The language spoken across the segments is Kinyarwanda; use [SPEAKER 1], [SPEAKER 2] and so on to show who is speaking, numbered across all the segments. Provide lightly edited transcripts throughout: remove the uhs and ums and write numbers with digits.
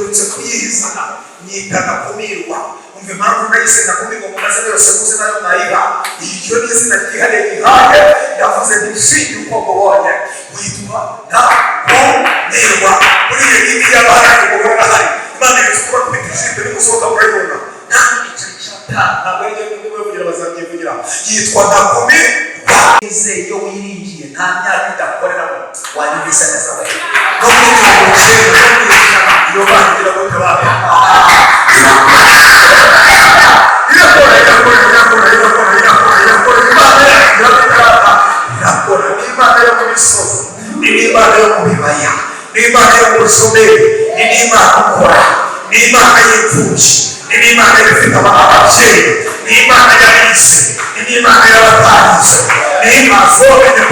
[SPEAKER 1] Mperutse kuyizana, nyita Ndakumirwa. Umva impamvu nayise Ndakumirwa mu mazina yose muzi nayo mwayiha. Iryo ni izina ryihariye yihaye. Yavuze nti nshingiye uko mubonye, witwa Ndakumirwa. Muri iyo ngiyi y'abahari, umugore arahari. Imana iretse kuba kubita ijisho nimusohoka murayibona. Nta n'igiceri cy'atanu, ntabwo ari byo kubivugira, bazabyivugira. Yitwa Ndakumirwa. Wizeye, iyo wiringiye, nta myaka idakoreramo. Wanyumvise neza we? No muri 90, no mu 100, iyo bana igira gute? Baba irakora, irakora, irakora, irakora, irakora, irakora. Imana yacu irakora, irakora. Ni Imana yo mu misozi, ni n'Imana yo mu bibaya, ni Imana yo mu bushomeri, ni n'Imana ukora, ni Imana y'imfubyi, ni n'Imana ifite ababyeyi, ni Imana y'abize, ni n'Imana y'abatarize, ni Imana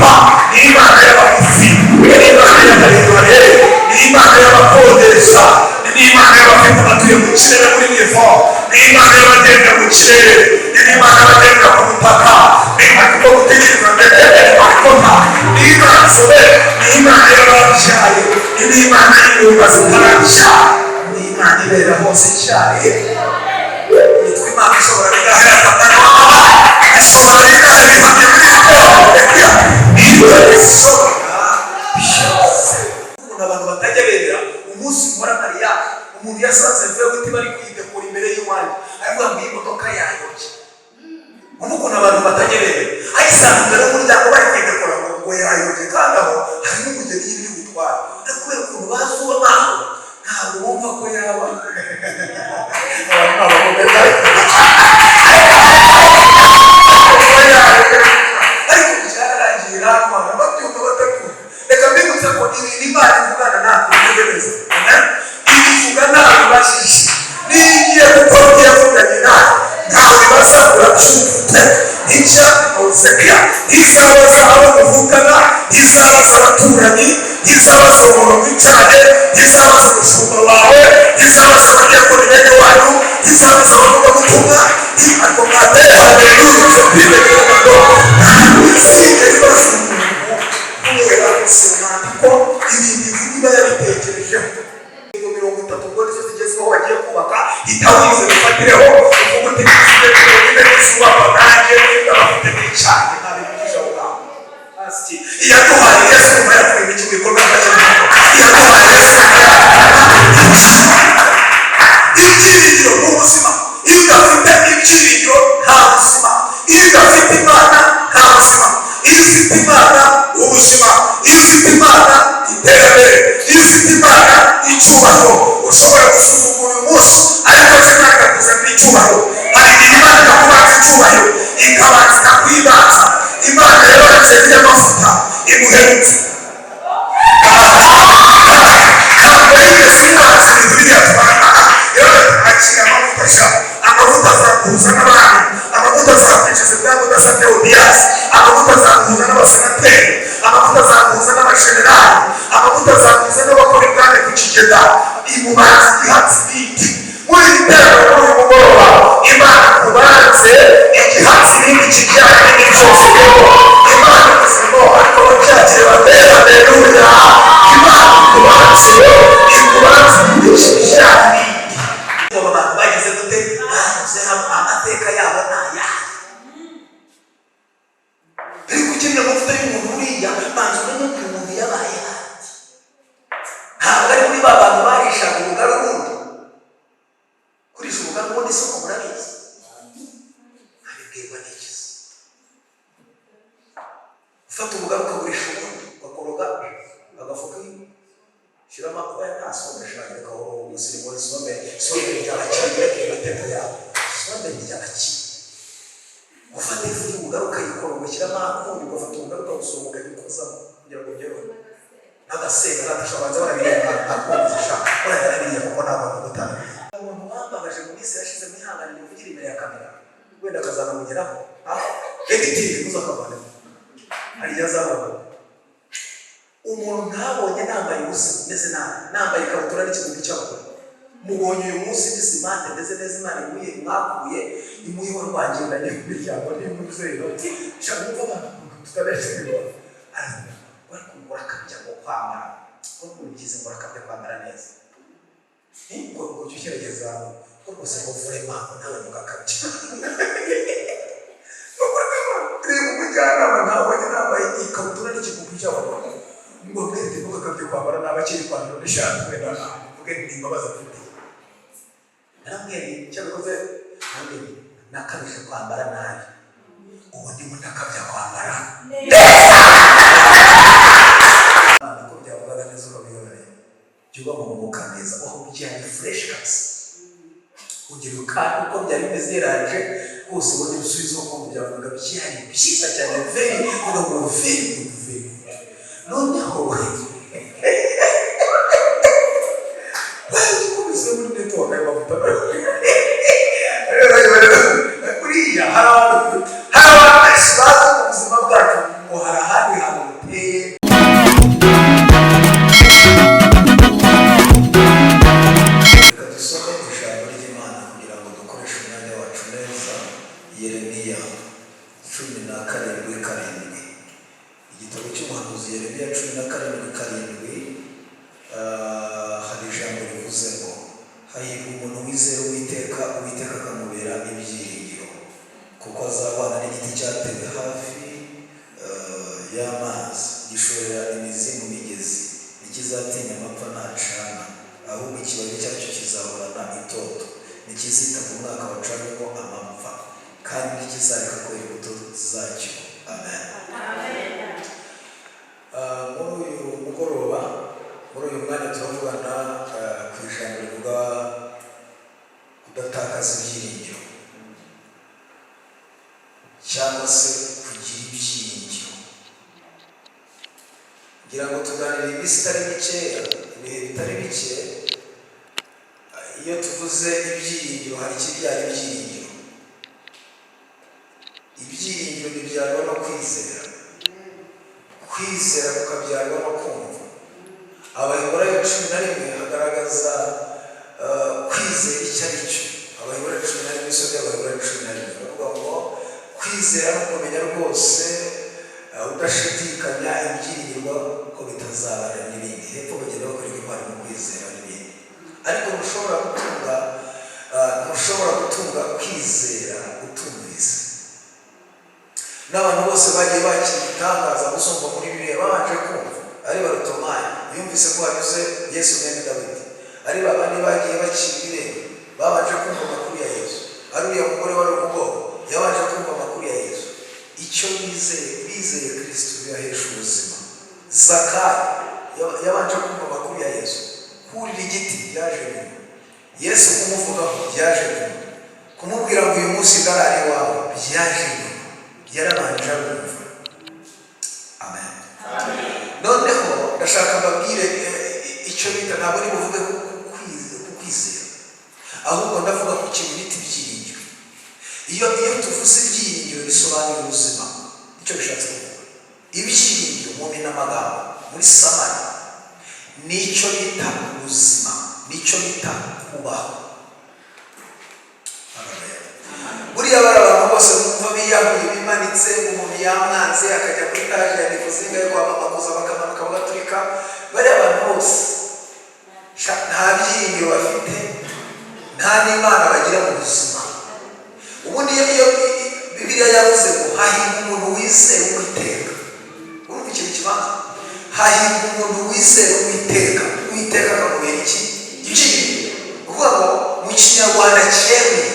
[SPEAKER 1] pa, ni Imana y'abagufi, ni n'Imana y'abarebare, ni Imana y'abakodesha, ni n'Imana y'abafite abatuye mu kirere muri nivo, ni Imana y'abagenda mu kirere, ni n'Imana y'abagenda ku butaka, ni Imana ko gutegereza mbere ikota, ni Imana sobe, ni Imana y'ababyaye, ni n'Imana y'ingumba zitarabyara, ni Imana ibera hose icyarimwe. Yitwa Imana ishobora bigahera. Mwana wa mama, ishobora bigahe bihamye muri iri. Niyo ishobora byose. Ukuntu abantu batajya bemera, umunsi nkora mariya, umuntu yasanze mvuye guti bari kuyidekura imbere y'iwanjye, aravuga ngo iyi modoka yayobye. Ubu ukuntu abantu batajya bemera, ayisanze imbere y'umuryango bari kuyidekura ngo yayobye, kandi aho harimo umugeni nyine uri butware. Ariko kubera ukuntu bazi uwo mpamvu, ntabwo bumva ko yaba abantu ni abagome. Ariko byararangiye, irantwara, babyumva batabyumva. Reka mbibutse ko ibintu Imana ivugana natwe bimeze neza. Amen. Ibivuga nawe ubajije, niyo igiye gukora ibyo yavuganye nawe, ntawe bibaza urabyumva. Icya ntizabaza abo muvukana, ntizabaza abaturanyi, ntizabaza umuntu mwicaranye, ntizabaza umushumba wawe, ntizabaza abadiyakoni bene wanyu, ntizabaza abavugabutumwa. Ariko mwateye haleluya kwibegerana ngo ntabwo izigera ibaza umuntu, kubera gusa umwandiko ibintu ivuga iba yabitekerejeho. Ingingo 30 ubwo nizo zigezweho bagiye kubaka. Hita wize bifatireho, uvuga uti nizige 40 nizubakwa, nanjye ndabafite n'icyanjye. Nta bintu byinshi aho ngaho. Iyaduhaye Yesu nyuma yakuye imikino bikorwa by'abanyamahanga. Iyaduhaye Yesu nyuma yakuye ibyiringiro mu buzima. Iyo udafite ibyiringiro, nta buzima. Iyo udafite Imana, nta buzima. Iyo ufite Imana, ubuzima. Iyo ufite Imana, iterambere. Iyo ufite Imana, icyubahiro. Ushobora gusuzugura uyu munsi, ariko ejo Imana ikakuzanira icyubahiro. Hari igihe Imana ikakubanza icyubahiro, ikabanza ikakwibanza. Imana yabanze y'amavuta imuherutse, ntabwo yigeze ibanza ibintu biriya tubana. Akira amavuta sha, amavuta azaguhuza n'abandi, amavuta azakwicaza ibwami udasabye audience, amavuta azaguhuza n'abasenateri, amavuta azaguhuza n'abajenerali, amavuta azaguhuza n'abakora ibwami ku kigega. Imubanza igihatsi ibindi. Muri iri teraniro, muri uyu mugoroba, Imana kubanze igihatsi ibindi kibyara ibindi byose. Rero Imana ubuzima, ariko babyakire batera haleluya. Imana ikubanze, ikubanze ibindi kibyara ibindi. Abo bantu bagize gute? Banyuze hano, amateka yabo ni ayahe? Ariko ukeneye amavuta y'umuntu buriya, banza umenye ko uyu muntu yabaye handi. Ntabwo ari muri ba bantu barishaga ubugari. Ubundi kurisha ubugari, ubundi soko murabizi, abibwirwa n'ikizi. Ufata ubugari ukagurisha, ubundi ugakoroga agafuka, shyiramo oya, nta sombe shaka. Reka wowe umusirimu, isombe, isombe ry'abakire, reka amateka yabo, isombe ry'abakire. Gufata ifu y'ubugari ukayikora, ugashyiramo akunyu, ugafata ubugari ukabusonga, ukabikozamo kugira ngo byorohe n'agasenga natasha banza barabireba akunze sha urajya kuko ntabwo gutanga. Umuntu wambabaje mu minsi yashize, mwihanganire mvugire imbere ya kamera, wenda akazanamugeraho. Editing ntuzakavanemo, hari igihe azabona umuntu ntabonye nambaye ubusa, meze nabi, nambaye ikabutura n'ikigumi cy'abagore. Mubonye uyu munsi ndi smart, meze neza. Imana imuye mwakuye imuye rwangendanye mu miryango n'imuzero shaka wumva abantu tutabeshejeho. Ariko ngo urakabya ngo kwambara, ngo ubigize ngo urakabya kwambara neza. Ugerageza rwose ngo vraiment nawe mugakabya. Reba, umujyanama ntabonye nambaye ikabutura n'ikipupe cy'abagore, ngo mwereke ntugakabye kwambara nabi, akiri ipantaro n'ishati. Wenda mvuge ni imbabazi afite. Narambwiye nti icyo bikoze, narambwiye nti nakabije kwambara nabi, ubu ndimo ndakabya kwambara neza. Ko byavugaga neza ukabiyobereye, jya uba mu mwuka neza, aho byari fresh kabisa, ugira kandi uko byari bimeze yaraje rwose ubona ibisubizo ukuntu byavugaga byari byiza cyane, very, uvuga ngo very good, very good. Noneho bagikubise muri network y'amavuta. Buriya hari abantu benshi bazi mu buzima bwacu ngo hari ahandi hantu buteye. Reka dusome ijambo ry'Imana kugira ngo dukoreshe umwanya wacu neza. Yeremiya 17:7, igitabo cy'umuhanuzi Yeremiya 17:7. Hari ijambo rivuze ngo: "Hahirwa umuntu wizera Uwiteka, Uwiteka akamubera ibyiringiro, kuko azabana n'igiti cyatewe hafi y'amazi, gishorera imizi mu migezi. Ntikizatinya amapfa nacana, ahubwo ikibabi cyacyo kizahorana itoto. Ntikizita ku mwaka wacanwemo amapfa, kandi ntikizareka kwera imbuto zacyo." Amen. Muri uyu mugoroba, muri uyu mwanya, turavugana ku ijambo rivuga kudatakaza ibyiringiro cyangwa se kugira ibyiringiro. Ngira ngo tuganira iminsi itari mikeya, ibihe bitari bike. Iyo tuvuze ibyiringiro, hari ikibyara ibyiringiro. Ibyiringiro bibyarwa no kwizera, kwizera kukabyarwa no kumva. Abaheburayo 11 hagaragaza kwizera icyo ari cyo. Abaheburayo 11, isomye Abaheburayo 11, baravuga ngo kwizera no kumenya rwose udashidikanya ibyiringirwa ko bitazabana n'ibindi. Hepfo bagenda bakwereka intwari mu kwizera n'ibindi. Ariko ntushobora gutunga kwizera utumvise. N'abantu bose bagiye bakira ibitangaza gusumba muri Bibiliya babanje kumva. Ari Barutomayi yumvise ko hanyuze Yesu mwene Dawidi, ari babandi bagiye bakira ibirenge babanje kumva amakuru ya Yesu, ari uriya mugore wari umugogo yabanje kumva amakuru ya Yesu. Icyo bizeye, bizeye Kirisito, bibahesha ubuzima. Zakayo yabanje kumva amakuru ya Yesu. Kurira igiti byaje nyuma, Yesu kumuvugaho byaje nyuma, kumubwira ngo uyu munsi ndarara iwawe byaje nyuma. Yarabanje arumva. Amen. Noneho ndashaka mbabwire icyo bita, ntabwo ni buvuge ku kwizera, ahubwo ndavuga ku kintu bita ibyiringiro. Iyo tuvuze ibyiringiro, bisobanura ubuzima. Icyo bishatse kuvuga, ibyiringiro mu mpinamagambo, muri summary, nicyo bita ubuzima, nicyo bita kubaho. Amen. Buriya bari abantu bose bumva biyahuye, bimanitse, umuntu yamwanze akajya kuri étage ya niveau zingahe kwa mama kuza, bakamanuka bagaturika, bariya abantu bose nta byiringiro bafite, nta n'Imana bagira mu buzima. Ubundi iyo Bibiliya yavuze ngo hahirwa umuntu wizera Uwiteka, urumva ikintu kibanza? Hahirwa umuntu wizera Uwiteka, Uwiteka akamubera iki? Ibyiringiro. Ni ukuvuga ngo mu Kinyarwanda cyeruye,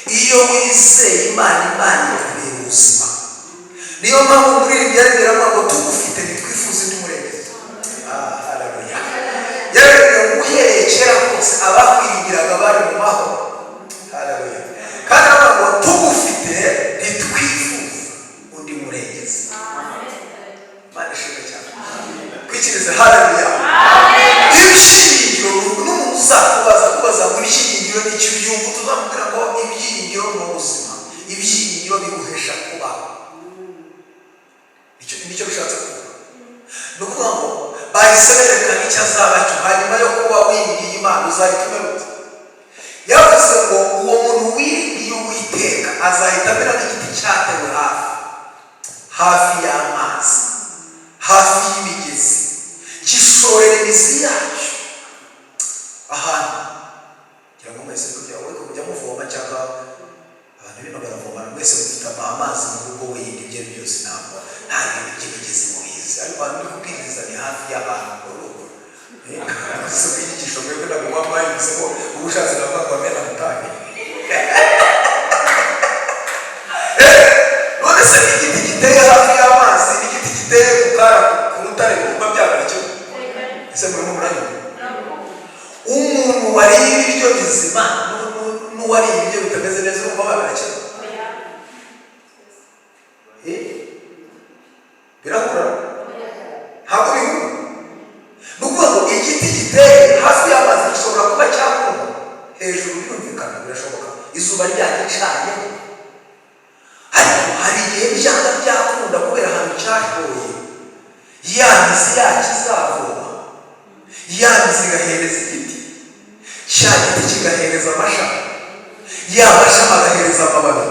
[SPEAKER 1] iyo wizeye Imana, Imana ikubera ubuzima. Niyo mpamvu muri ibi byaribwira ngo tugufite ntitwifuza undi murengezi. Ah, haleluya! Yarabibwira ngo uhereye kera kose abakwiringiraga bari mu mahoro. Haleluya! Kandi aravuga ngo tugufite ntitwifuza undi murengezi. Imana ishimwe cyane. Kwikiriza, haleluya! Ibyiringiro, n'umuntu uzakubaza kubaza ngo ibyiringiro ni iki ubyumva, tuzamubwira ngo ibyiringiro ni ubuzima, ibyiringiro biguhesha kubaho. Icyo nicyo bishatse kuvuga. Ni ukuvuga ngo bahise berekana icyo azaba cyo hanyuma yo kuba wiringiye Imana. Uzahita umera ute? Yavuze ngo uwo muntu wiringiye Uwiteka azahita amera nk'igiti cyatewe hafi hafi y'amazi, hafi y'imigezi, gishorera imizi yacyo ahantu. Ngira Cyangwa abantu bino baravoma, mwese mufite amazi mu rugo wenda. Ibyo ari byose, ntabwo nta bintu by'imigezi mubizi, ariko ahantu ndi kubwiriza ni hafi y'ahantu mu rugo. Si inyigisho mwebwe ntabwo muba mwayivuze ko uba ushatse navuga ngo amena mutahe. None se igiti giteye hafi y'amazi n'igiti giteye ku kara ku rutare kumva byabara kimwe? Ese murimo muranyumva? Umuntu wariye ibiryo bizima n'uwariye ibiryo bitameze neza, urumva babara kimwe? Eh? Birahura? Ntabwo bihura. Ni ukuvuga ngo igiti giteye hafi y'amazi gishobora kuba cyakuma hejuru, birumvikana, birashoboka, izuba ryagicanyeho, ariko hari igihe byanga byakunda, kubera ahantu cyashoye, ya mizi yacyo izavoma, ya mizi igahereza igiti, cya giti kigahereza amashami, ya mashami agahereza amababi.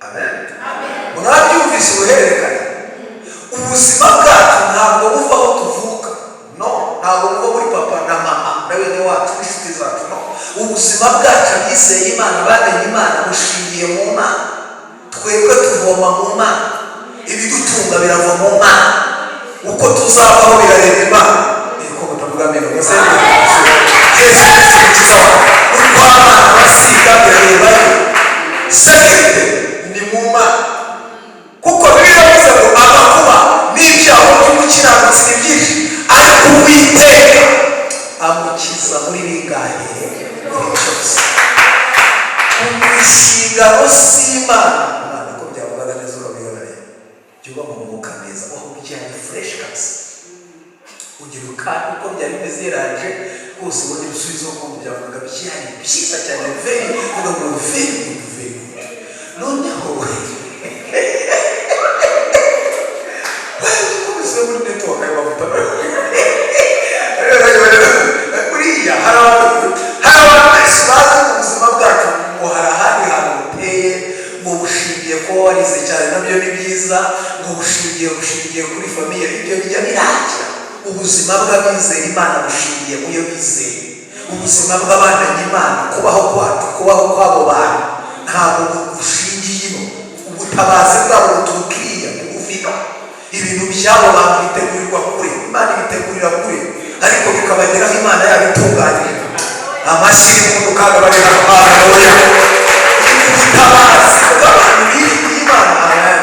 [SPEAKER 1] Amen. Mwabyumvise uruhererekane? Ubuzima bwacu ntabwo buva aho tuvuka, no ntabwo buva muri papa na mama na bene wacu n'inshuti zacu, no. Ubuzima bwacu, abizeye Imana, bamenye Imana, bushingiye mu Mana. Twebwe tuvoma mu Mana, ibidutunga birava mu Mana, uko tuzabaho birareba Imana. Niko mutavuga amen? Ngo se Yesu Kristo umukiza wawe, uko abana basiga birarebayo. Sécurité ni mu Mana, kuko Bibiliya yavuze ngo amakuba n'ibyago by'umukiranutsi ni byinshi, ariko Uwiteka amukiza muri bingahe? Muri byose. Inshingano z'Imana, Imana ko byavugaga neza, ukabiyoboreye, jya uba mu mwuka neza, aho byari fresh kabisa, ugira uko byari bimeze yaraje rwose, ubona ibisubizo ukuntu byavugaga, byari byiza cyane, very, uvuga ngo very good, very good. Noneho ukubise muri network ayo mavuta. Buriya hari abantu benshi bazi mu buzima bwacu ngo hari ahandi hantu buteye, ngo bushingiye kuba warize cyane, nabyo ni byiza, ngo bushingiye kuri famille. Ibyo bijya birangira. Ubuzima bw'abizeye Imana bushingiye mu yo bizeye. Ubuzima bw'abamenye Imana, kubaho kwacu, kubaho kw'abo bantu ntabwo bushingiye ino. Ubutabazi bwabo buturuka iriya bugufi ino. Ibintu by'abo bantu bitegurirwa kure, Imana ibitegurira kure, ariko bikabageraho Imana yabitunganyije. Amashyi y'umuntu kandi bari hano, haleluya! Ubutabazi bw'abantu biringiye Imana, amen,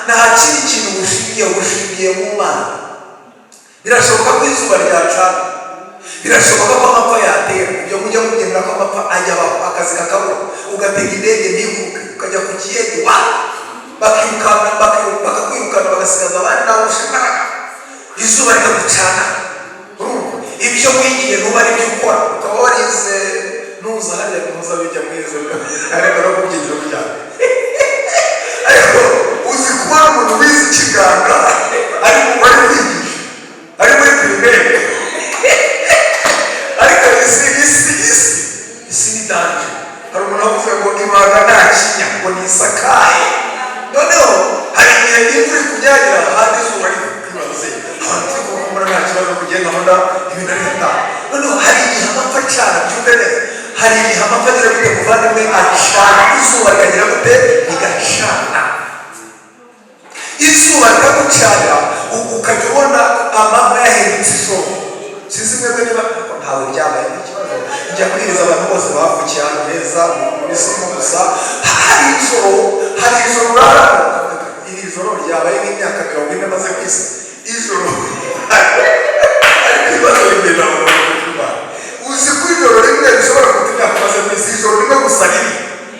[SPEAKER 1] nta kindi kintu bushingiye, bushingiye mu Mana. Birashoboka ko izuba ryacana, birashoboka ko amapfa yatera. Ibyo mujya mugendera ko amapfa ajya abaho, akazi kakabura, ugatega indege ntiguruke, ukajya ku kiyede wa bakirukana, bakakwirukana, bagasigaza abandi, nawe urusha imbaraga, izuba rikagucana. Urumva ibyo wigiye ntuba ari byo ukora, ukaba warize nuza hariya, ntuza bijya mwize, ariko no kubyinjira cyane. Ariko uzi kubona umuntu wize ikiganga ariko wari kwigisha ari muri primaire? Ariko isi ni danger. Hari umuntu wavuze ngo ibanga nta kinya ngo nisakaye. Noneho hari igihe imvura ikunyagira, ahandi izuba riva, ukibaza se ahantu turi kuba nta kibazo kugenda mbona ibintu ari hatanu. Noneho hari igihe amapfa acana, byumve neza, hari igihe amapfa agira gute, muvandimwe? Acana, izuba rikagira gute? Rigacana. Izuba rikagucanira, ukajya ubona amapfa yahindutse ijoro. Sinzi mwebwe niba, ariko ntawe byabaye ikibazo. Njya kubwiriza abantu bose bavukiye ahantu heza mu misimu gusa. Hari ijoro uraramo, iri joro ryabaye nk'imyaka 40 maze ku isi ijoro. Ariko ibibazo bimwe ntabwo. Uzi ko ijoro rimwe rishobora kuruta imyaka umaze ku isi? Ijoro rimwe gusa ribi,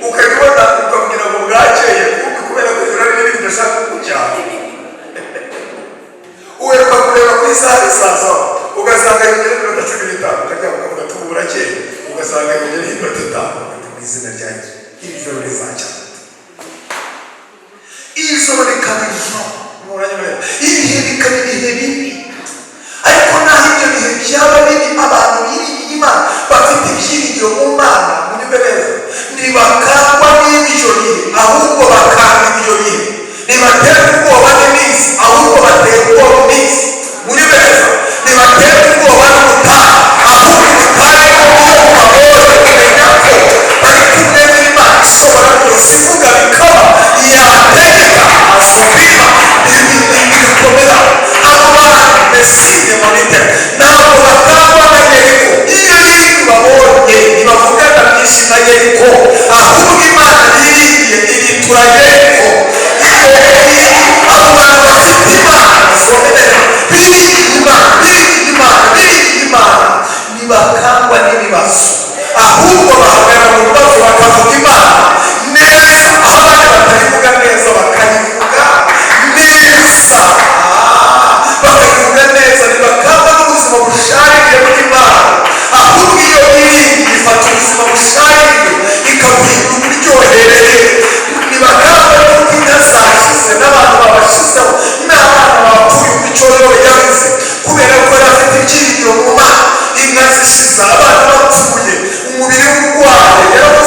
[SPEAKER 1] ukajya ubona ukabwira ngo bwakeye, kumbi kubera ko ijoro ari ribi ridashaka kugucyana. Uheruka kureba ku isaha ni saa 7, ugasanga yongera iminota 15, ukaryama ukavuga ati ubu burakeye, ugasanga yongera iminota 5, ugati mu izina rya Yesu iri joro rizacya. Iri joro rikaba ijoro. Ibihe bikaba ibihe bibi, ariko naho ibyo bihe byaba bibi, abantu biringiye Imana, bafite ibyiringiro mu Mana, munyumve neza, ntibakangwa n'ibyo bihe, ahubwo bakanga ibyo bihe. Ntibaterwa ubwoba n'iminsi, ahubwo batera ubwoba iminsi. Munyumve neza, ntibaterwa ubwoba n'ubutayu, ahubwo ubutayu ni bwo bubagoye.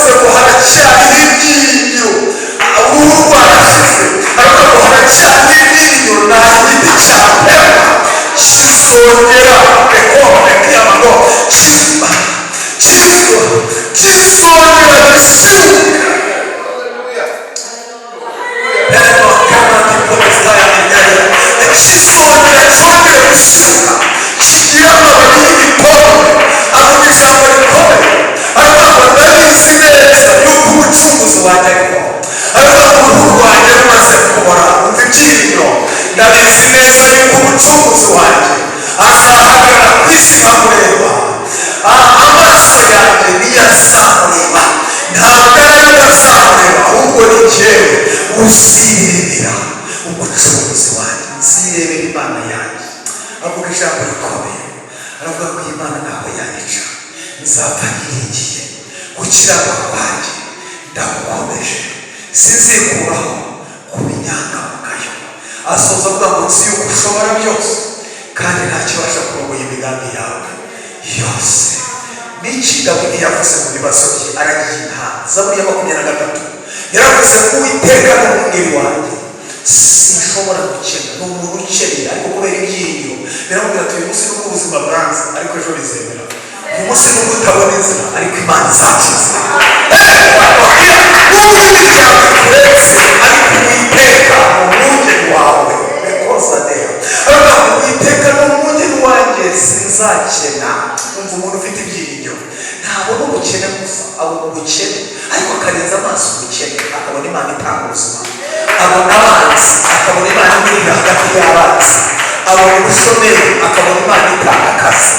[SPEAKER 1] Yaravuze ngo haracyariho ibyiringiro, uruhu rwarashize. Aravuga ngo haracyariho ibyiringiro, nta giti cyatema kizongera ekiyamago kizongera gishibuka. Kizongera cyongere gushibuka, kigira amababi y'ibikombe. Avuga ijambo rikomeye, aravuga ngo ndabizi neza yuko Umucunguzi wanjye ariho. Aravuga ngo uruhu rwanjye rumaze kubora, umva ibyiringiro, ndabizi neza yuko Umucunguzi wanjye azahagarara ku isi nkamureba. Amaso yanjye niyo azamureba, ntabwo ari we azamureba, ahubwo ni jyewe uzirebera Umucunguzi wanjye, nzirebera Imana yanjye. Avuga ijambo rikomeye, aravuga ngo Imana ntaho yanyica, nzapfa nyiringiye. Gukiranuka kwanjye ndagukomeje, sinzikuraho kuba inyangamugayo. Asoza avuga ngo nzi yuko ushobora byose, kandi nta kibasha kurogoya imigambi yawe yose. N'iki Dawidi yavuze mu bibazo bye? Aragiye intama. Zaburi ya 23 yaravuze ngo Uwiteka ni umwungeri wanjye, sinshobora gukena. Ni umuntu ukennye, ariko kubera ibyiringiro biramubwira ati uyu munsi nubwo ubuzima bwanze, ariko ejo bizemera. Uyu munsi nubwo utabona inzira, ariko Imana izakiza. Nubwo imiryango ikuretse, ariko Uwiteka ni umwungeri wawe. Rekozadeya aravuga ngo Uwiteka ni umwungeri wanjye, sinzakena. Umva, umuntu ufite ibyiringiro ntabona ubukene gusa, abona ubukene ariko akarenza amaso ubukene, akabona Imana itanga ubuzima. Abona abanzi, akabona Imana imurira hagati y'abanzi. Abona ubushomeri, akabona Imana itanga akazi.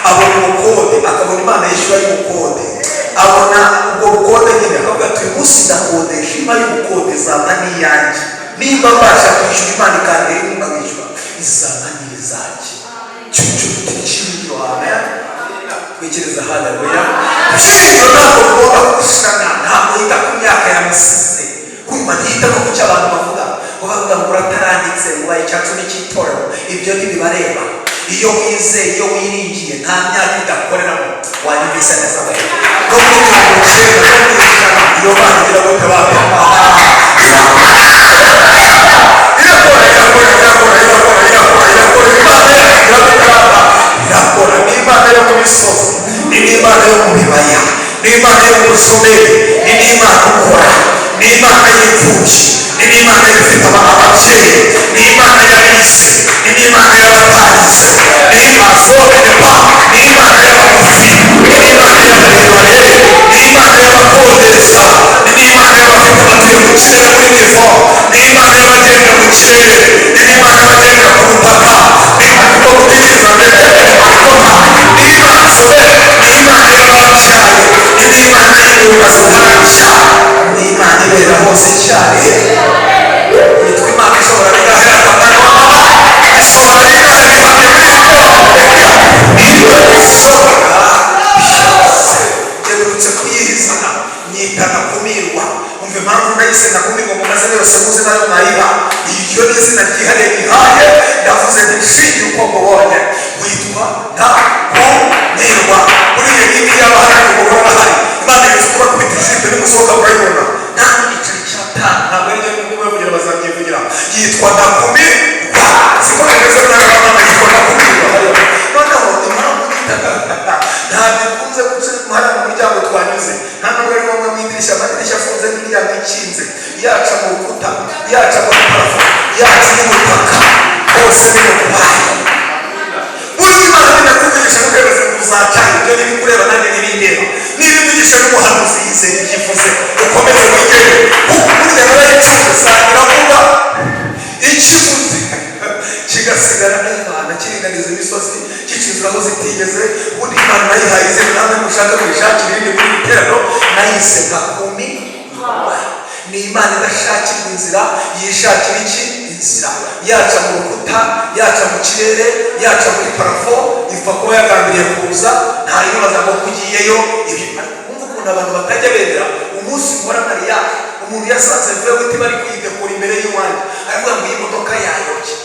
[SPEAKER 1] Abona ubukode, akabona Imana yishyura y'ubukode. Abona ubwo bukode nyine, akavuga ati uyu munsi ndakodesha, impa y'ubukode izaba n'iyanjye. Nimba mbasha kwishyura, Imana ikantera inkunga nkishyura, izaba n'izanjye. Cyo ufite ibyiringiro. Amen. Twikiriza haleluya. Ibyiringiro ntabwo bigomba gushana, ntabwo yita ku myaka yamusize. Urumva, ntiyita no ku cyo abantu bavuga, ngo bavuga ngo urataranditse, ngo ubaye icya 10 cy'itorero. Ibyo ntibibareba. Iyo wizeye, iyo wiringiye, nta myaka idakoreramo. Wanyumvise neza we? No muri 90, no muri 100, iyo Mana igira gute? Irakora, irakora, irakora, irakora, irakora, irakora. Imana yacu irakora, irakora. Ni Imana yo mu misozi, ni n'Imana yo mu bibaya, ni Imana yo mu bushomeri, ni n'Imana ukora, ni Imana y'imfubyi, ni n'Imana ifite ababyeyi, ni Imana y'abisi, ni n'Imana y'abatarize, ni Imana ni Imana y'abagufi, ni n'Imana y'abarebare, ni Imana y'abakodesha, ni n'Imana y'abafite batuye mu kirere muri niveau, ni Imana y'abagenda mu kirere, ni n'Imana y'abagenda ku butaka, ni Imana uko gutekereza mbere, ni Imana sobe, ni Imana y'ababyaye, ni n'Imana y'ingumba zitarabyara, ni Imana ibera hose cyane. Yitwa Imana ishobora bigahera akamaro, ishobora bigahe bihamya muri niba ishobora byose. Ngerutse kuyiha izina, nyita Ntakumirwa. Umva impamvu nayise Ntakumirwa. Mu mazina yose muzi nayo mwayiha, iryo ni izina ryihariye gihaye. Ndavuze nti nshingiye uko mubonye, witwa Ntakumirwa. Muri iyo ngiyi yaba hari umugore arahari, Imana iretse kubakubita ijisho, nimusohoka murayibona. Nta n'igiceri cy'atanu, ntabwo ari byo kubavugira, bazabyivugira. Yitwa Ntakumirwa, siko bimeze? Mwana wa mama, yitwa Ntakumirwa. Hariya noneho impamvu nyitaga, ntabwo ikunze guca hariya mu muryango twanyuze, nta nubwo ari ngombwa mu idirishya, amadirishya afunze n'imiryango ikinze. Yaca mu rukuta, yaca muri plafond, yaca n'ubutaka, hose ni mu kwayo. Burya Imana ninakuvugisha ntukemeze ngo uzaca, ibyo ntibikureba, nanjye ntibindeba. Niba ivugisha n'umuhanuzi, yizeye ibyo ivuze, ukomeze wigere, kuko burya narayicunze usanga iravuga, ikivuze kigasigara n'Imana, kiringaniza imisozi, kicizura aho zitigeze. Ubundi Imana nayihaye izina, namwe mushaka muyishakire irindi muri biterano. Nayise Ntakumirwa. Ni Imana idashakirwa inzira, yishakira iki? Inzira. Yaca mu rukuta, yaca mu kirere, yaca muri plafond, ipfa kuba yagambiriye kuza. Nta yibaza ngo kugiyeyo ibyo. Wumva ukuntu abantu batajya bemera. Umunsi nkora mariya, umuntu yasanze V8 bari kuyidekura imbere y'iwanjye, aravuga ngo iyi modoka yayobye.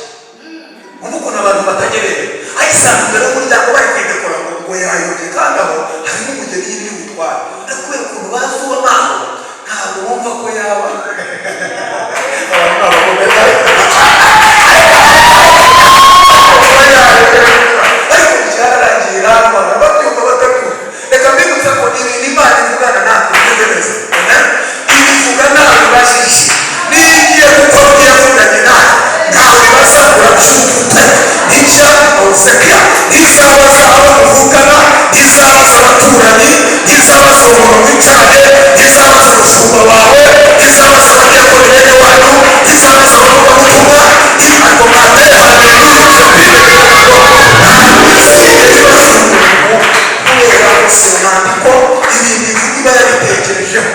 [SPEAKER 1] Wumva ukuntu abantu batajya bemera. Ayisanga imbere y'umuryango bari kuyidekora, ngo yayobye, kandi aho harimo umugeni nyine uri butware. Ariko kubera ukuntu bazi uwo amaso Wumva ko yaba abantu ni abagome, ariko byararangiye irantwara, babyumva batabyumva. Reka mbibutse ko ibintu Imana ivugana natwe bimeze neza. Amen. Ibivuga nawe ibajije, niyo igiye gukora ibyo yavuganye nawe, ntawe bazabura byumva. Icya ntizabaza abo muvugana, ntizabaza abaturanyi, ntizabaza umuntu wicaranye, ntizabaza umushumba wawe, ntizabaza abadiyakoni bene wanyu, ntizabaza abavugabutumwa. Ariko mwateye haleluya. Kubera ko ibintu ivuga iba yabitekerejeho.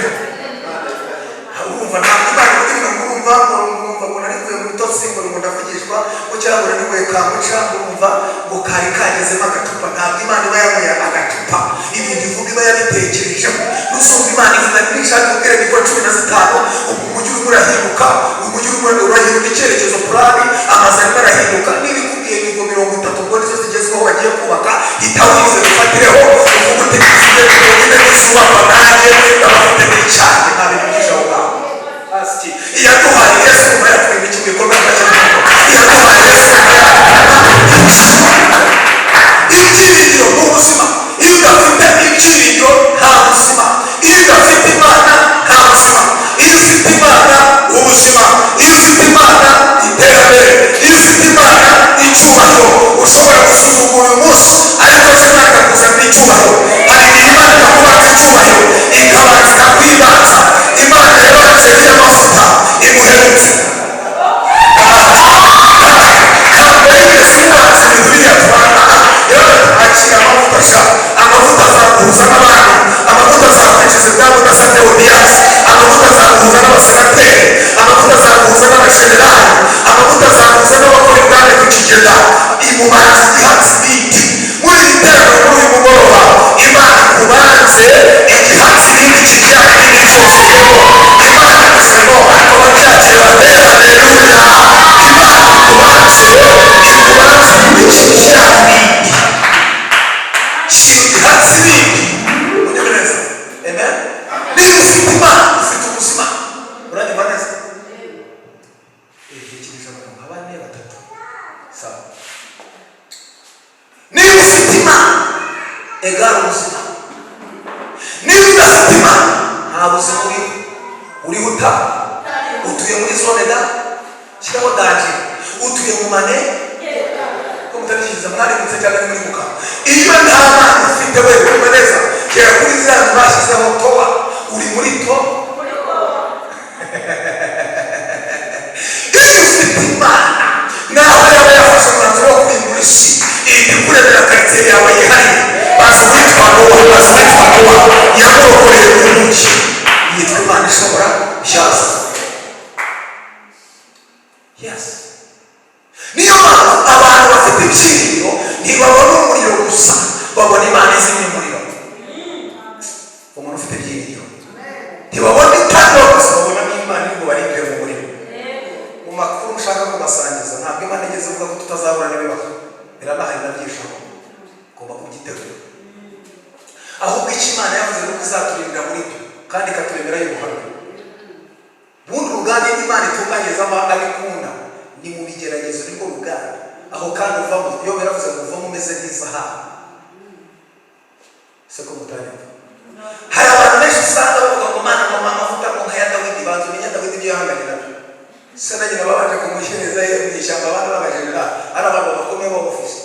[SPEAKER 1] Urumva, ntabwo Imana ivuga ibintu ngo urumva ngo urumva ngo nari mvuye mu bitotsi, ngo ndavugishwa, ngo cyangwa ngo nari kamuca, urumva ngo kari kagezemo agacupa. Ntabwo Imana iba yanyweye agacupa. Ibintu ivuga iba yabitekerejeho. Nusumva Imana ivuga, nishaka kubwira mikoro 15, ubwo umujyi urimo urahinduka, umujyi urimo urahinduka icyerekezo, plan, amazu arimo arahinduka. Niba ikubwiye mirongo 30, ubwo nizo zigezweho bagiye kubaka, hita wize bifatireho, uvuga uti: "Mfite 40 nizubakwa, nanjye ndabafite n'icyanjye." Nta bintu byinshi aho ngaho. Iyaduhaye Yesu nyuma yatwima iki bikorwa by'amategeko? Iyaduhaye Yesu nyuma yatwima ibyiringiro mu buzima. Iyo udafite ibyiringiro, nta buzima. Iyo udafite Imana, nta buzima. Iyo ufite Imana, ubuzima. Iyo ufite Imana, iterambere. Iyo ufite Imana, icyubahiro. Ushobora gusuzugura uyu munsi, ariko ejo Imana ikakuzanira icyubahiro. Hari igihe Imana ikakubanza icyubahiro, ikabanza ikakwibanza. Imana yabanje amavuta imuherutse, ntabwo yigeze imubanza ibintu biriya tubana. Akira amavuta sha, amavuta azaguhuza n'abandi, amavuta azakwicaza ibwami udasabye audience, amavuta azaguhuza n'abasenateri, amavuta azaguhuza n'abajenerali, amavuta azaguhuza n'abakora ibwami ku kigega. Imubanza igihatsi ibindi. Muri iri teraniro, muri uyu mugoroba, Imana ikubanze igihatsi ibindi, kibyara ibindi cyuzuyeho. Imana kusemo, ariko babyakira batera haleluya. Imana ikubanze, ikubanze ikibyara ibindi, gihatsi ibindi. Unyumve neza. Amen. Niba ufite Imana, ufite ubuzima. Uranyumva neza? Ikinisha abantu nka bane, batatu, sawa. Niba ufite Imana, egara ubuzima. Niba udafite Imana, nta buzima uriho. Uriho uta utuye muri zone da shyiraho danger, utuye mu mane ko mutabishyize, mwarimutse cyangwa ni muri muka. Iyo nta Mana ufite, we urumva neza, gera kuri ziriya nzu bashyizeho towa, uri muri to. Iyo ufite Imana, naho yaba yafashe umwanzuro wo kurimbura isi, ihita ikuremera karitsiye yawe yihariye. Bazi uwitwa Nowa, bazi uwitwa Nowa yamurokoreye mu nkuge. Yitwa Imana ishobora byose. Yes, niyo mpamvu abantu bafite ibyiringiro ntibabona umuriro gusa, babona Imana izimya umuriro. Umuntu ufite ibyiringiro ntibabona itanura gusa, babona n'Imana iri bubarindire mu muriro. Mu makuru nshaka kubasangiza, ntabwo Imana igeze ivuga ko tutazahura n'ibibazo. Biranahari, ndabyishaho, ugomba kubyitegura. Ahubwo icyo Imana yavuze ni uko izaturindira muri byo kandi ikaturemera y'ubuhamya. Ubundi uruganda Imana itunganyirizamo abikunda ni mu bigeragezo, nirwo ruganda. Aho kandi uvamo, iyo yaravuze ngo uvamo umeze nk'izahabu. Se ko mutanyumva? Hari abantu benshi usanga bavuga ngo: "Mana, ngo amavuta ngo nk'aya Dawidi." Banza umenye Dawidi ibyo yahanganye nabyo. Se na nyina babanje kumushyiriza ye mu ishyamba, abandi b'abajenerali, ari abantu bakomeye b'abofisi,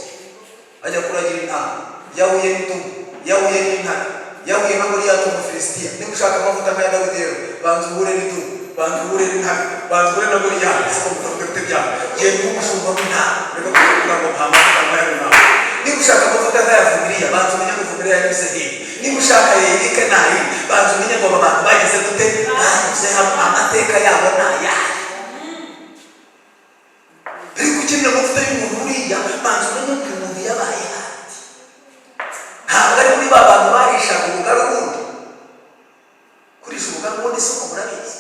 [SPEAKER 1] ajya kuragira intama, yahuye n'idubu, yahuye n'intare, yahuye na Goliyati umufilisitiya. Niba ushaka amavuta nk'aya Dawidi rero, banza uhure n'idubu, banza uhure n'intare, banza uhure na Goliyati. Siko mutavuga bite byawe? Genda ube umushumba w'intama, reka kuvuga ngo nta mavuta nk'aya runaka. Niba ushaka amavuta nk'aya Vumiriya, banza umenye ngo Vumiriya yanyuze hehe. Niba ushaka Yerike nayi, banza umenye ngo aba bantu bageze gute, banyuze hano, amateka yabo ni ayahe. Ariko ukeneye amavuta y'umuntu uriya, banza umenye ngo uyu muntu yabaye hati. Ntabwo ari muri ba bantu barishaga ubugari. Ubundi kurisha ubugari, ubundi soko murabizi,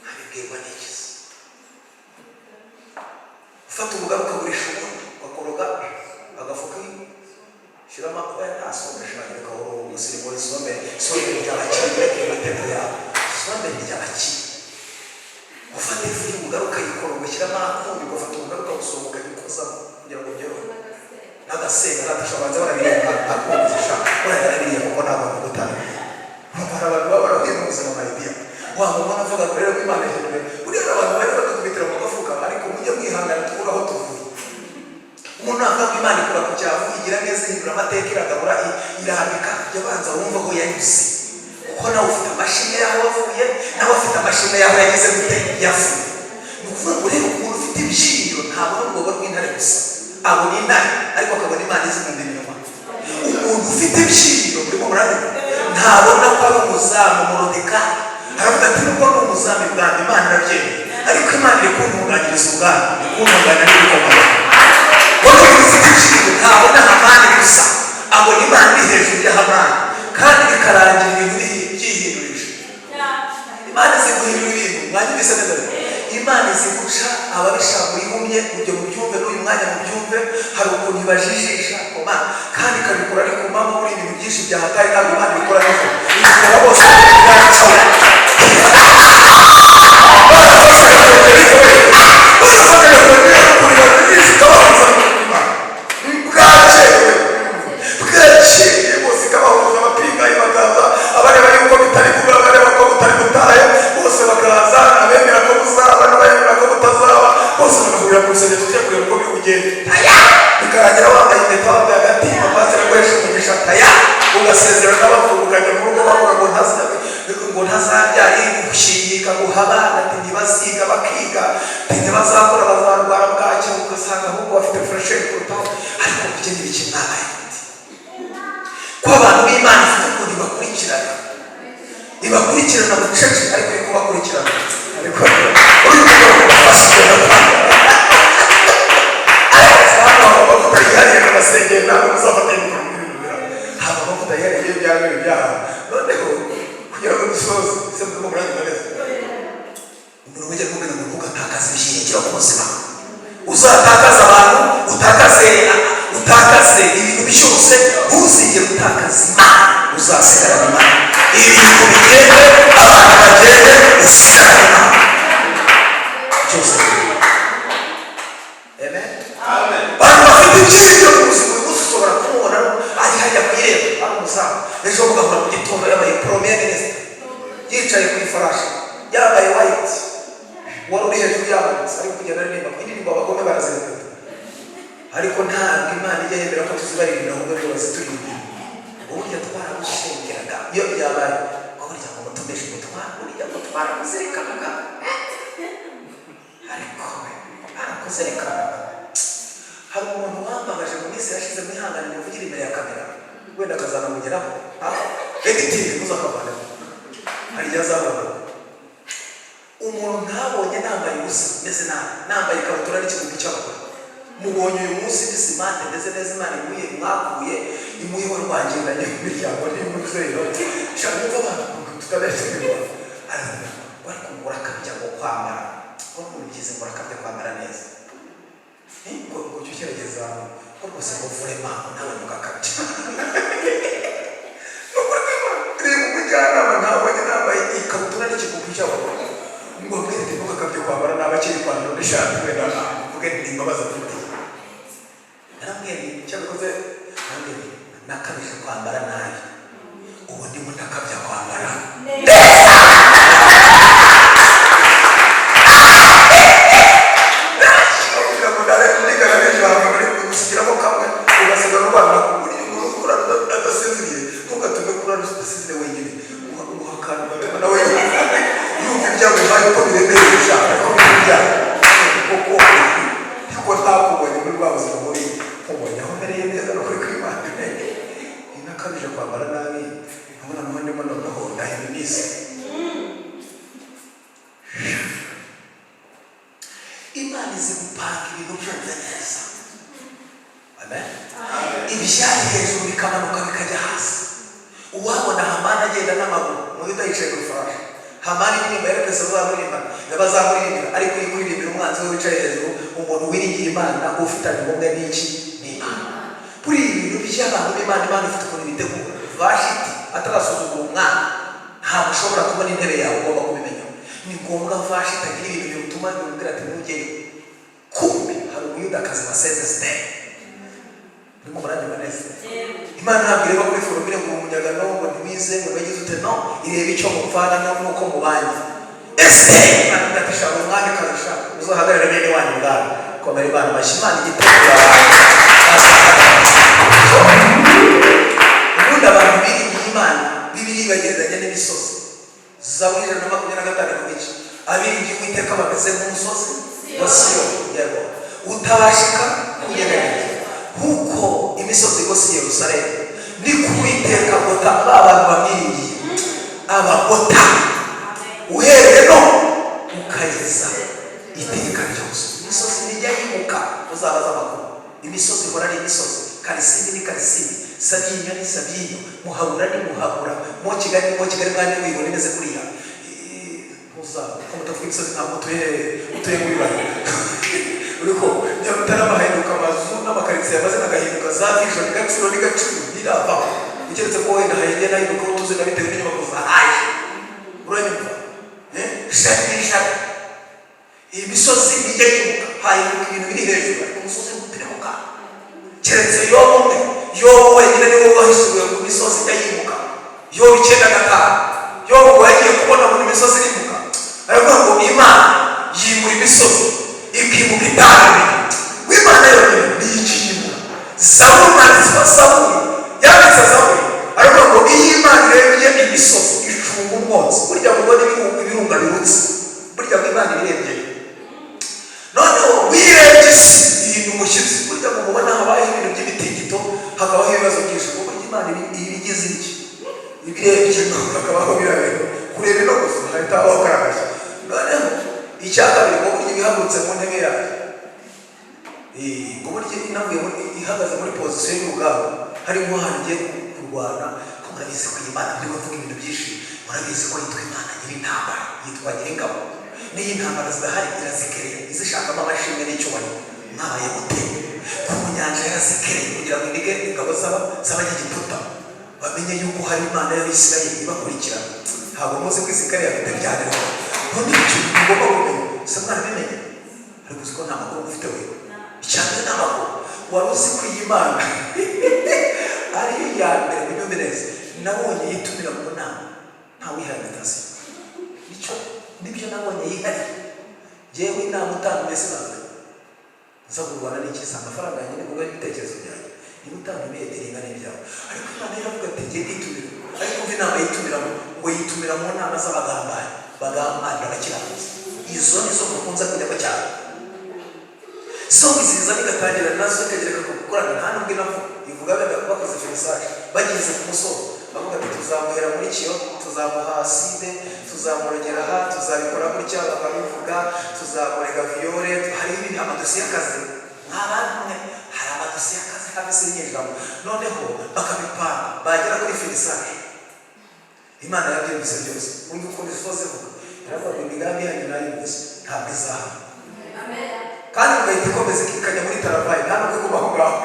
[SPEAKER 1] abibwirwa n'iki se? Ufata ubugari ukagurisha ubundi, ugakoroga agafuka, shyiramo oya, nta sombe shaka, reka wowe umusirimu isombe, isombe ry'abakiriya, amateka yabo. Isombe ni iry'abakire. Gufata ifu y'ubugari ukayikora, ugashyiramo akunyu, ugafata ubugari ukawusonga, ukayikozamo kugira ngo byorohe n'agasenga natasha banza barabiriye akumvisha urabiriye, kuko ntabwo gutanga. Hari abantu baba barahuye n'ubuzima, my dear. Wa mubona avuga ngo rero ko Imana ihindure, buriya hari abantu bajya badukubitira mu gafuka, ariko mujye mwihangana tubure aho tuvuye. Umuntu navuga ngo Imana ikura ku cyavu, igira neza, ihindura amateka, iragabura, irambika, jya banza wumva aho yanyuze, kuko nawe ufite amashimwe y'aho wavuye, nawe afite amashimwe y'aho yagize gute, yavuye. Ni ukuvuga ngo rero umuntu ufite ibyiringiro ntabona urwobo rw'intare gusa, abona intare ariko akabona Imana izimunda inyuma. Umuntu ufite ibyiringiro, murimo murabibona, ntabona ko ari umuzamu. Morodekayi aravuga ati: "Nubwo ni umuzamu ibwami, Imana irabyemeye, ariko Imana iri kuntunganyiriza ubwami, iri kuntunganya n'ibikomeye." Wowe umuntu ufite ibyiringiro ntabona Hamani gusa, abona Imana iri hejuru ya Hamani, kandi bikarangira ibintu byihindurije. Imana izi guhindura ibintu. Mwanyumvise neza? Imana izi guca ababisha muri humye. Ibyo mubyumve n'uyu mwanya mubyumve. Hari ukuntu ibajijisha koma kandi ikabikora ari ku manywa. Muri ibintu byinshi byahataye, ntabwo Imana ibikora nijoro, ibikora bose bwakeye. Barafashe barafashe ikabahuza n'Imana bwakeye, bwakeye bose ikabahuza. Abapingayi bakaza, abareba yuko bitari kuba, abareba ko butari butahe, bose bakaza, abemera ko buzaba n'abemera ko butazaba, bose bagahurira mu rusengero, tujya kureba uko biri bugende. Taya, bikarangira wambaye impeta, wambaye agatimba, pasiteri aguhesha umugisha. Taya, ugasezerana n'abavuga, ukajya mu rugo bavuga ngo ntazabyara, gushinga ikaguha abana, ati ntibaziga, bakiga, ati ntibazakora, bazarwara bwacya, ugasanga ahubwo bafite fraîcheur kurutaho. Ariko ibyo ni ibiki mwabaye muti ko abantu b'Imana ifite ukuntu ibakurikirana, ibakurikirana bucece, ariko iri kubakurikirana, ariko uri kubafasha. Hano haba amavuta yihariye mu masengero, ntabwo muzafata mikoro muri bino biraro. Haba amavuta yihariye iyo byaba ibyaha. Noneho kugira ngo dusoze, ese murimo muranyumva neza? Umuntu ujya kumubwira ngo ntugatakaze ibyiringiro mu buzima. Uzatakaza abantu, utakaze ibintu byose, ntuzigere utakaza Imana. Uzasigarana Imana. Ibintu bigende, abantu bagende, usigarane Imana byose. Amen. Abantu bafite ibyiringiro mu buzima, uyu munsi ushobora kumubona ari hariya ku irembo ari umuzamu, ejo mugahura mu gitondo yabaye premier ministre, yicaye ku ifarashi, yambaye white, wari uri hejuru yamanutse, ari kugenda aririmba indirimbo. Abagome barazirepeta, ariko ntabwo Imana ijya yemera ko tuzibaririmbira, ahubwo aribo bazituririmbira. Uburyo twaragusengeraga iyo byabaye ngo burya ngo mutumeshe ngo burya ngo twarakuzirikanaga, ariko we barakuzirikanaga. Hari umuntu wambabaje mu minsi yashize, mwihangane muvugire imbere ya kamera, wenda akazanamugeraho editing ntuzakavanemo, hari igihe azabona. Umuntu ntabonye nambaye ubusa, meze nabi, nambaye ikabutura n'ikigugu cy'abagore. Mubonye uyu munsi ndi smart, ndetse neza, Imana imuye mwakuye imuye wari wagendanye mu miryango n'imuzero. Shaka mwumva abantu tutabeshye, aravuga ngo ariko ngo urakabya ngo kwambara, ngo byize, ngo urakabya kwambara neza, ngo ujye ugerageza, ngo rwose ngo vraiment nawe ntugakabye. Reba umujyanama ntabonye nambaye ikabutura n'ikigugu cy'abagore, ngo ambwire ati ntugakabye kwambara nabi, akiri ipantaro n'ishati, wenda mvuge ni imbabazi afite. Narambwiye nti icyo bikoze, narambwiye nti nakabije kwambara nabi, ubu ndimo ndakabya kwambara neza. Kugira ngo ndarengana n'ijambo gusigiramo kamwe, ugasigara urwana. Buriya umuntu urara adasinziriye, ntugatume kurara udasinziriye wenyine. Umuha akantu gatuma nawe yumva ibyamuhaye uko biremereye, ushaka ko bijya kuko kuko ntakubonye muri bwa buzima bubi, nkubonye aho mbereye neza. No kuri kw'Imana nakabije kwambara nabi, nkabona noneho ndimo noneho ndaheba iminsi. Imana izi gupanga ibintu byumve neza. Amen. Ibyari hejuru bikamanuka bikajya hasi. Uwabona Hamani agenda n'amaguru, Umuyuda yicaye ku ifarashi, Hamani indirimbo yarepese bazamuririmba, bazamuririmbira, ariko uri kuririmbira umwanzi we wicaye hejuru. Umuntu wiringiye Imana, ufitanye ubumwe n'iki? N'Imana. Buriya ibintu by'abantu b'Imana, Imana ifite ukuntu ibitegura. Vashiti atarasuzugura umwana, nta Ntabwo ushobora kubona intebe yawe, ugomba kubimenya. Ni ngombwa Vashiti itagira ibintu bituma bimubwira ati: "Ntujyeyo." Kumbe hari Umuyudakazi wasenze Esiteri. Urimo muranyumva neza? Imana ntabwo ireba kuri formule ngo umunyagano, ngo ntiwize, ngo wagize ute. No, ireba icyo mupfana no nuko mubanye. Esiteri, Imana ivuga ati: "Shaka umwamikazi, shaka uzahagarare bene wanyu ubwami." Komera Imana amashyi. Imana igitegura abantu. Ubundi abantu biringiye Imana, Bibiliya ibagereranya n'imisozi. Zaburi 125 ivuga iki? Abiringiye Uwiteka bameze nk'umusozi wa Siyoni, yego, utabashika kunyeganyeza. Kuko imisozi igose i Yerusalemu, ni ku Uwiteka agota ba bantu bamwiringiye, abagota uhereye no ukageza iteka ryose. Imisozi ntijya yimuka, uzabaza amakuru. Imisozi ihora ari imisozi. Karisimbi ni Karisimbi, Sabyinyo ni Sabyinyo, Muhabura ni Muhabura, mo Kigali ni mo Kigali. Mwana, wibona imeze kuriya. Ntuzaba ko mutavuga imisozi, ntabwo utuye mu bibaya. Uriko Nyarutarama hahinduka amazu n'amakaritsiye, amazina agahinduka, za Vision, Gacuro ni Gacuro, ntiravaho, keretse ko wenda hagenda hahinduka utuzina bitewe n'inyubako zahaye. Uranyumva? Shami ni shami. Iyi misozi ijya yimuka, hahinduka ibintu biri hejuru, ariko umusozi ntutirimuka, keretse Yobu umwe. Yobu wenyine niwe wahishuwe ku misozi ijya yimuka. Yobu 9:5, Yobu ngo yagiye kubona ngo imisozi irimuka, aravuga ngo Imana yimura imisozi ikimuka itabimenye. W'Imana yonyine niyo ikiyimura. Zaburi, umwanditsi wa Zaburi yanditse Zaburi, aravuga ngo iyo Imana irebye imisozi icunga umwotsi. Burya mubona ibirunga birutse, burya ngo Imana ibirebye. Noneho wirebye isi ihinda umushyitsi. Burya ngo mubona habayeho ibintu by'imitingito, hakabaho ibibazo byinshi, kuko burya Imana iba igize iki? Ibirebye, hakabaho biriya bintu. Kureba ino gusa hahita habaho karagashya. Noneho icya kabiri, ngo burya ibihagurutse mu ntebe yayo, ngo burya inavuye ihagaze muri position y'urugamba, hari nk'ahantu igiye kurwana. Ko murabizi ko iyi Mana, ndi kuvuga ibintu byinshi, murabizi ko yitwa Imana nyir'intambara, yitwa Nyir'ingabo. N'iyo intambara zidahari irazikereye, izishakamo amashimwe n'icyubahiro. Mwabaye mute? Ku nyanja yarazikereye kugira ngo inige ingabo z'Abanyegiputa, bamenye yuko hari Imana y'Abisirayeli ibakurikirana. Ntabwo muzi ko isikereye afite byanirwa. None icyo mugomba kumenya se, mwarabimenye? Ariko uzi ko nta makuru ufite we? Icya mbere ni amakuru. Wari uzi ko iyi Mana ariyo ya mbere, munyumve neza, nabonye yitumira mu nama ntawihaye invitation? Nicyo nibyo nabonye yihariye. Njyewe inama utantumiye sinaza. Nza kurwana n'ikiza amafaranga yanjye nibwo n'ibitekerezo byanjye. Niba utantumiye, dealinga n'ibyawe. Ariko Imana iravuga ati: "Ngiye nditumira." Ariko umva inama yitumiramo, ngo yitumira mu nama z'abagambanyi, bagambanira abakiranutsi. Izo nizo mukunze kujyamo cyane. So iziza bigatangira nazo ikagereka ku gukorana, nta nubwo inavuga, ivuga wenda bakoze finissage, bageze ku musozo, bavuga ati: "Tuzamuhera muri kiyo, tuzamuha acide, tuzamurogera aha, tuzabikora gutya." Bakabivuga, tuzamurega viol. Hariho ibindi, amadosiye y'akazi. Mw'abantu mwe, hari amadosiye y'akazi kabisa y'inyejambo. Noneho bakabipanga, bagera kuri finissage, Imana yabyumvise byose. Wumva ukuntu isoza ivuga? Iravuga ngo: "Imigambi yanyu nayumvise, ntabwo izahama." Kandi ugahita ikomeza ikajya muri travail, nta nubwo iguma aho ngaho.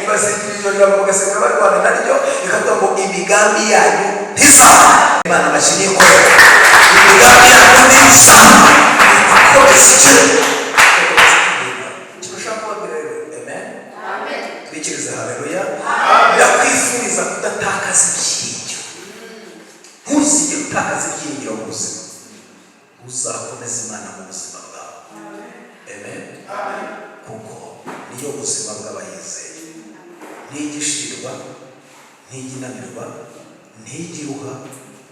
[SPEAKER 1] Nibasingira iryo jambo, bagasigara barwana naryo, ikavuga ngo: "Imigambi yanyu ntizahama." Imana amashyi ikora, imigambi yanyu ntizahama, ikomeza ikire, ikintu ushaka kubabwira rero. Amen. Twikirize haleluya. Ndakwifuriza kudatakaza ibyiringiro. Ntuzigere utakaza ibyiringiro mu buzima. Uzakomeza Imana mu buzima bwawe. Amen. Kuko niyo buzima bw'abayizeye. Ntigishirwa, ntiginanirwa, ntigiruha,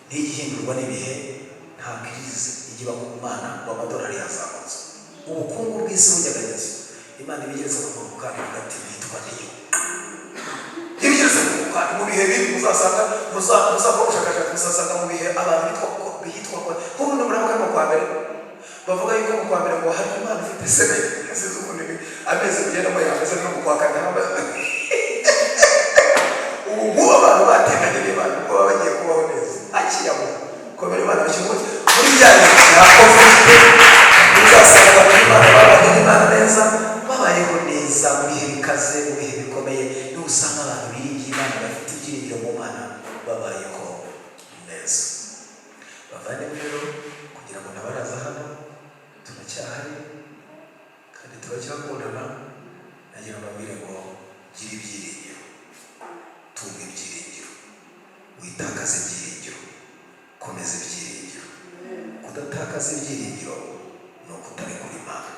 [SPEAKER 1] ntigihindurwa n'ibihe. Nta crise ijya iba ku Mana ngo amadolari yazamutse, ubukungu bw'isi bunyeganyeza. Imana ibigeretse ku maguru kandi ivuga ati: "Nitwa niyo." Ibigeretse ku maguru kandi mu bihe bibi, muzasanga, muzakora ubushakashatsi, muzasanga mu bihe abantu bitwa ko bitwa ko nk'ubu muravuga mu kwa mbere, bavuga yuko mu kwa mbere ngo hari Imana ifite semaine. Sinzi ukuntu amezi kugendamo yameze, no mu kwa kane. Ubu ngubu abantu batindanye n'Imana kuko baba bagiye kubaho neza. Akiyamo komera Imana bashyira muri bya bihe bya Covid, uzasanga abantu b'Imana babanye n'Imana neza, babayeho neza mu bihe bikaze, mu bihe bikomeye. Niba usanga abantu biringiye Imana, bafite ibyiringiro mu Mana, babayeho neza. Turacyakundana. Nagira mbabwire ngo gira ibyiringiro, tunga ibyiringiro, witakaze ibyiringiro, komeza ibyiringiro. Kudatakaza ibyiringiro ni ukutarekura Imana.